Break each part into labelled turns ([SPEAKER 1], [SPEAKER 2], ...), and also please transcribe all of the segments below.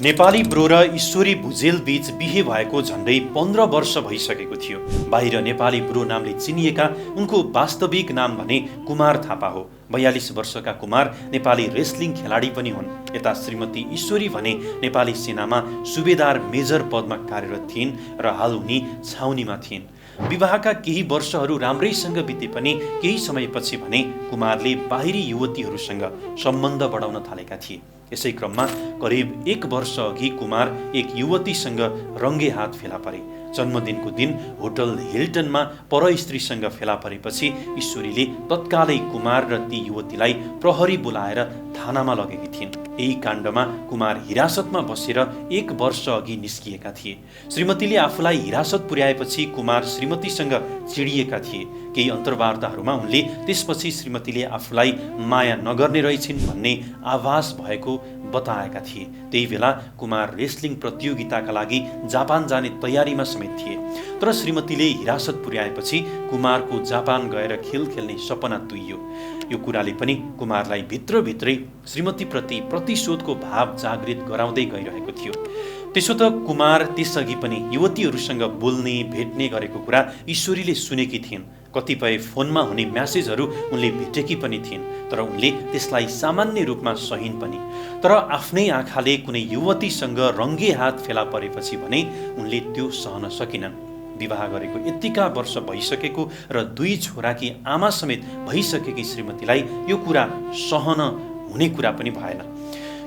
[SPEAKER 1] Nepali bro र ईश्वरी भुजेल बीच बिहे भएको झन्डै 15 वर्ष भइसकेको थियो। बाहिर नेपाली ब्रो नामले चिनिएका उनको वास्तविक नाम भने कुमार थापा हो। 42 वर्षका कुमार नेपाली रेस्लिङ खेलाडी पनि हुन्। यता श्रीमती ईश्वरी भने नेपाली सेनामा सुबेदार मेजर पदमा कार्यरत थिइन् र हाल उनी छाउनीमा थिइन्। विवाहका केही वर्षहरू राम्रैसँग बिते पनि केही समयपछि भने कुमारले बाहिरी युवतीहरूसँग सम्बन्ध बढाउन थालेका थिए। यसै क्रममा करिब 1 वर्ष अघि कुमार एक युवतीसँग रङ्गे हात फेला परे। जन्मदिनको दिन होटल हिल्टनमा परस्त्रीसँग फेला परेपछि ईश्वरीले तत्कालै कुमार र ती युवतीलाई प्रहरी बोलाएर थानामा लगेकी थिइन्। यही काण्डमा कुमार हिरासतमा बसेर 1 वर्ष अघि निस्किएका थिए। श्रीमतीले आफूलाई हिरासत पुर्याएपछि कुमार श्रीमतीसँग चिडिएका थिए। केही अन्तर्वार्ताहरूमा उनले त्यसपछि श्रीमतीले आफूलाई माया नगर्ने रहेछिन् भन्ने आभास भएको बताएका थिए। त्यही बेला कुमार रेस्लिङ प्रतियोगिताका लागि जापान जाने तयारीमा समेत थिए। तर श्रीमतीले हिरासत पुर्याएपछि कुमारको जापान गएर खेल खेल्ने सपना तुइयो। यो कुराले पनि कुमारलाई भित्रभित्रै श्रीमतीप्रति प्रतिशोधको भाव जागृत गराउँदै गइरहेको थियो। त्यसो त कुमार त्यसअघि पनि युवतीहरूसँग बोल्ने भेट्ने गरेको कुरा ईश्वरीले सुनेकी थिइन्। कतिपय फोनमा हुने म्यासेजहरू उनले भेटेकी पनि थिइन्, तर उनले त्यसलाई सामान्य रूपमा सहिन् पनि। तर आफ्नै आँखाले कुनै युवतीसँग रङ्गे हात फेला परेपछि भने उनले त्यो सहन सकिनन्। विवाह गरेको यत्तिका वर्ष भइसकेको र 2 छोराकी आमा समेत भइसकेकी श्रीमतीलाई यो कुरा सहन हुने कुरा पनि भएन।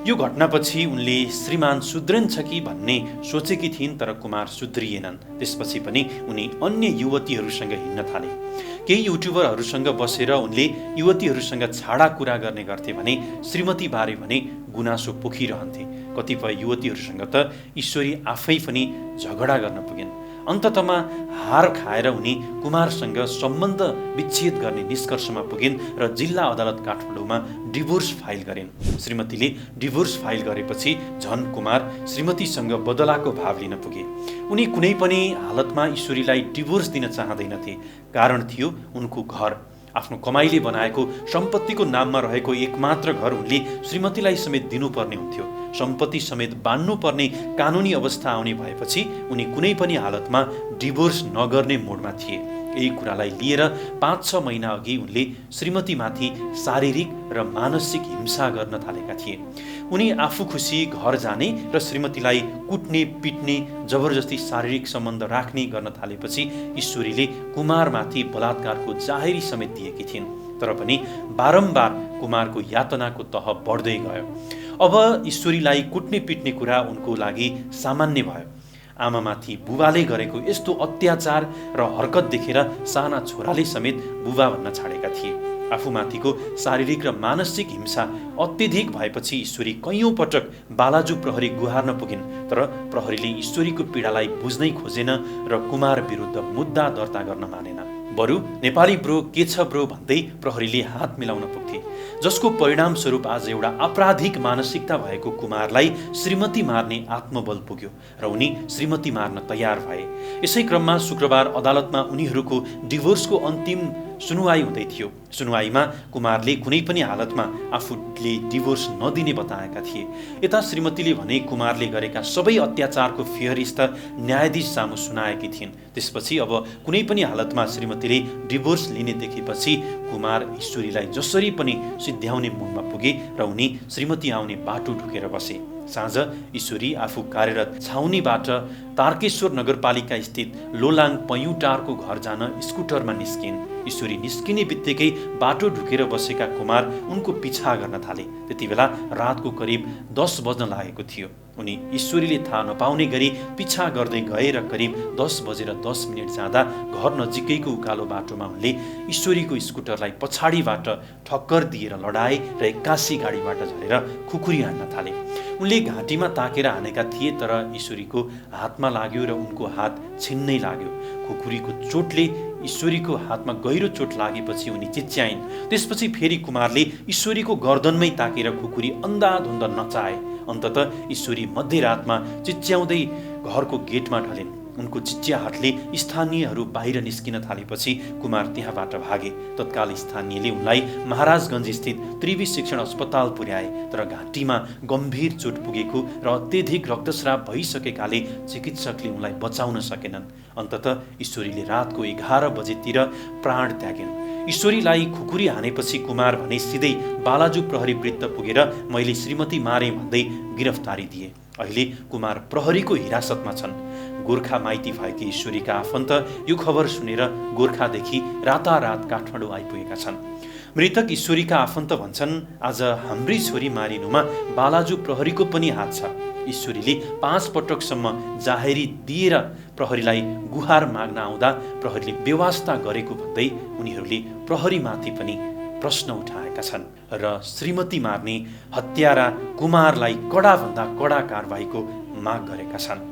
[SPEAKER 1] यो घटनापछि उनले श्रीमान सुध्रिन्छ कि भन्ने सोचेकी थिइन्, तर कुमार सुध्रिएनन्। त्यसपछि पनि उनी अन्य युवतीहरूसँग हिँड्न थाले। केही युट्युबरहरूसँग बसेर उनले युवतीहरूसँग छाडा कुरा गर्ने गर्थे भने श्रीमतीबारे भने गुनासो पोखिरहन्थे। कतिपय युवतीहरूसँग त ईश्वरी आफै पनि झगडा गर्न पुगिन्। अन्ततमा हार खाएर उनी कुमारसँग सम्बन्ध विच्छेद गर्ने निष्कर्षमा पुगिन् र जिल्ला अदालत काठमाडौँमा डिभोर्स फाइल गरिन्। श्रीमतीले डिभोर्स फाइल गरेपछि झन कुमार श्रीमतीसँग बदलाको भाव लिन पुगे। उनी कुनै पनि हालतमा ईश्वरीलाई डिभोर्स दिन चाहँदैनथे। कारण थियो उनको घर। आफ्नो कमाइले बनाएको सम्पत्तिको नाममा रहेको एकमात्र घर उनले श्रीमतीलाई समेत दिनुपर्ने हुन्थ्यो। सम्पत्ति समेत बाँड्नुपर्ने कानुनी अवस्था आउने भएपछि उनी कुनै पनि हालतमा डिभोर्स नगर्ने मोडमा थिए। यही कुरालाई लिएर 5-6 महिना अघि उनले श्रीमतीमाथि शारीरिक र मानसिक हिंसा गर्न थालेका थिए। उनी आफू खुसी घर जाने र श्रीमतीलाई कुट्ने, पिट्ने, जबरजस्ती शारीरिक सम्बन्ध राख्ने गर्न थालेपछि ईश्वरीले कुमारमाथि बलात्कारको जाहेरी समेत दिएकी थिइन्। तर पनि बारम्बार कुमारको यातनाको तह बढ्दै गयो। अब ईश्वरीलाई कुट्ने पिट्ने कुरा उनको लागि सामान्य भयो। आमामाथि बुबाले गरेको यस्तो अत्याचार र हरकत देखेर साना छोराले समेत बुबा भन्न छाडेका थिए। आफूमाथिको शारीरिक र मानसिक हिंसा अत्यधिक भएपछि ईश्वरी कैयौं पटक बालाजु प्रहरी गुहार्न पुगिन्, तर प्रहरीले ईश्वरीको पीडालाई बुझ्नै खोजेन र कुमार विरुद्ध मुद्दा दर्ता गर्न मानेन। बरु नेपाली ब्रो के छ ब्रो भन्दै प्रहरीले हात मिलाउन पुग्थे, जसको परिणाम स्वरूप आज एउटा आपराधिक मानसिकता भएको कुमारलाई श्रीमती मार्ने आत्मबल पुग्यो र उनी श्रीमती मार्न तयार भए। यसै क्रममा शुक्रबार अदालतमा उनीहरूको डिभोर्सको अन्तिम सुनुवाई हुँदै थियो। सुनुवाईमा कुमारले कुनै पनि हालतमा आफूले डिभोर्स नदिने बताएका थिए। यता श्रीमतीले भने कुमारले गरेका सबै अत्याचारको फेहरिस्त न्यायाधीश सामु सुनाएकी थिइन्। त्यसपछि अब कुनै पनि हालतमा श्रीमतीले डिभोर्स लिने देखेपछि कुमार ईश्वरीलाई जसरी पनि सिध्याउने मुडमा पुगे र उनी श्रीमती आउने बाटो ढुकेर बसे। साँझ ईश्वरी आफू कार्यरत छाउनीबाट तारकेश्वर नगरपालिका स्थित लोलाङ पयुटारको घर जान स्कुटरमा निस्किन्। ईश्वरी निस्किने बित्तिकै बाटो ढुकेर बसेका कुमार उनको पिछा गर्न थाले। त्यति बेला रातको करिब 10 बज्न लागेको थियो। उनी ईश्वरीले थाहा नपाउने गरी पिछा गर्दै गए र करिब 10:10 जाँदा घर नजिकैको उकालो बाटोमा उनले ईश्वरीको स्कुटरलाई पछाडिबाट ठक्कर दिएर लडाए र 81 गाडीबाट झरेर खुकुरी हान्न थाले। उनले घाँटीमा ताकेर हानेका थिए, तर ईश्वरीको हातमा लाग्यो र उनको हात छिन्नै लाग्यो। खुकुरीको चोटले ईश्वरीको हातमा गहिरो चोट लागेपछि उनी चिच्याइन्। त्यसपछि फेरि कुमारले ईश्वरीको गर्दनमै ताकेर खुकुरी अन्धाधुन्ध नचाए। अन्ततः ईश्वरी मध्यरातमा चिच्याउँदै घरको गेटमा ढलिन्। उनको चिच्याहाटले स्थानीयहरू बाहिर निस्किन थालेपछि कुमार त्यहाँबाट भागे। तत्काल स्थानीयले उनलाई महाराजगञ्ज स्थित त्रिवी शिक्षण अस्पताल पुर्याए, तर घाँटीमा गम्भीर चोट पुगेको र अत्यधिक रक्तस्राव भइसकेकाले चिकित्सकले उनलाई बचाउन सकेनन्। अन्ततः ईश्वरीले रातको 11 बजेतिर प्राण त्यागिन्। ईश्वरीलाई खुकुरी हानेपछि कुमार भने सिधै बालाजु प्रहरी वृत्त पुगेर मैले श्रीमती मारे भन्दै गिरफ्तारी दिए। अहिले कुमार प्रहरीको हिरासतमा छन्। गोर्खा माइती भएकी ईश्वरीका आफन्त यो खबर सुनेर गोर्खादेखि रातारात काठमाडौँ आइपुगेका छन्। मृतक ईश्वरीका आफन्त भन्छन्, आज हाम्री छोरी मारिनुमा बालाजु प्रहरीको पनि हात छ। ईश्वरीले 5 पटकसम्म जाहेरी दिएर प्रहरीलाई गुहार माग्न आउँदा प्रहरीले बेवास्ता गरेको भन्दै उनीहरूले प्रहरीमाथि पनि प्रश्न उठाएका छन् र श्रीमती मार्ने हत्यारा कुमारलाई कडाभन्दा कडा कारबाहीको माग गरेका छन्।